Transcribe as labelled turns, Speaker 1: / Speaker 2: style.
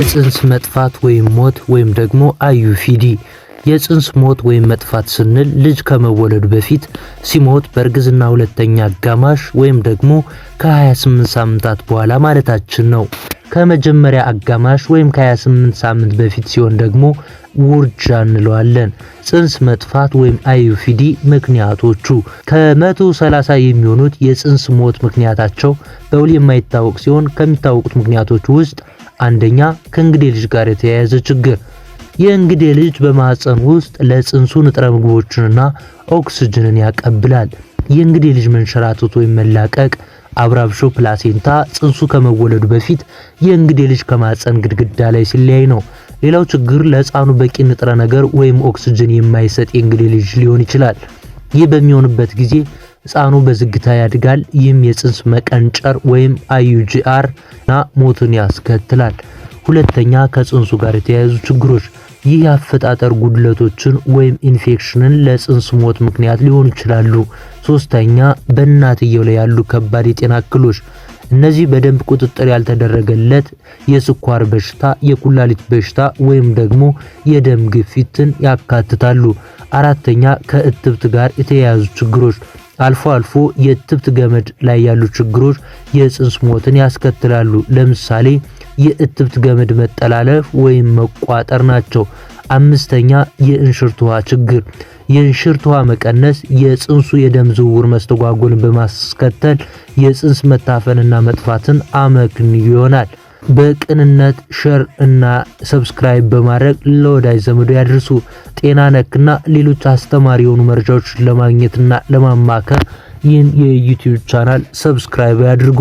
Speaker 1: የጽንስ መጥፋት ወይም ሞት ወይም ደግሞ IUFD። የጽንስ ሞት ወይም መጥፋት ስንል ልጅ ከመወለዱ በፊት ሲሞት፣ በእርግዝና ሁለተኛ አጋማሽ ወይም ደግሞ ከ28 ሳምንታት በኋላ ማለታችን ነው። ከመጀመሪያ አጋማሽ ወይም ከ28 ሳምንት በፊት ሲሆን ደግሞ ውርጃ እንለዋለን። ጽንስ መጥፋት ወይም IUFD ምክንያቶቹ፣ ከ130 የሚሆኑት የጽንስ ሞት ምክንያታቸው በውል የማይታወቅ ሲሆን ከሚታወቁት ምክንያቶች ውስጥ አንደኛ፣ ከእንግዴ ልጅ ጋር የተያያዘ ችግር። የእንግዴ ልጅ በማህፀን ውስጥ ለጽንሱ ንጥረ ምግቦችንና ኦክስጅንን ያቀብላል። የእንግዴ ልጅ መንሸራተት ወይም መላቀቅ abruptio placenta ጽንሱ ከመወለዱ በፊት የእንግዴ ልጅ ከማህፀን ግድግዳ ላይ ሲለያይ ነው። ሌላው ችግር ለህፃኑ በቂ ንጥረ ነገር ወይም ኦክስጅን የማይሰጥ የእንግዴ ልጅ ሊሆን ይችላል። ይህ በሚሆንበት ጊዜ ህፃኑ በዝግታ ያድጋል። ይህም የጽንስ መቀንጨር ወይም IUGR እና ሞትን ያስከትላል። ሁለተኛ፣ ከጽንሱ ጋር የተያያዙ ችግሮች። ይህ የአፈጣጠር ጉድለቶችን ወይም ኢንፌክሽንን ለጽንስ ሞት ምክንያት ሊሆኑ ይችላሉ። ሶስተኛ፣ በእናትየው ላይ ያሉ ከባድ የጤና እክሎች። እነዚህ በደንብ ቁጥጥር ያልተደረገለት የስኳር በሽታ፣ የኩላሊት በሽታ ወይም ደግሞ የደም ግፊትን ያካትታሉ። አራተኛ፣ ከእትብት ጋር የተያያዙ ችግሮች። አልፎ አልፎ የእትብት ገመድ ላይ ያሉ ችግሮች የጽንስ ሞትን ያስከትላሉ። ለምሳሌ የእትብት ገመድ መጠላለፍ ወይም መቋጠር ናቸው። አምስተኛ፣ የእንሽርት ውሃ ችግር። የእንሽርት ውሃ መቀነስ የጽንሱ የደም ዝውውር መስተጓጎልን በማስከተል የጽንስ መታፈንና መጥፋትን አመክንዮ ይሆናል። በቅንነት share እና subscribe በማድረግ ለወዳጅ ዘመዶ ያድርሱ። ጤና ነክና ሌሎች አስተማሪ የሆኑ መረጃዎች ለማግኘትና ለማማከር ይህን የ YouTube channel subscribe ያድርጉ።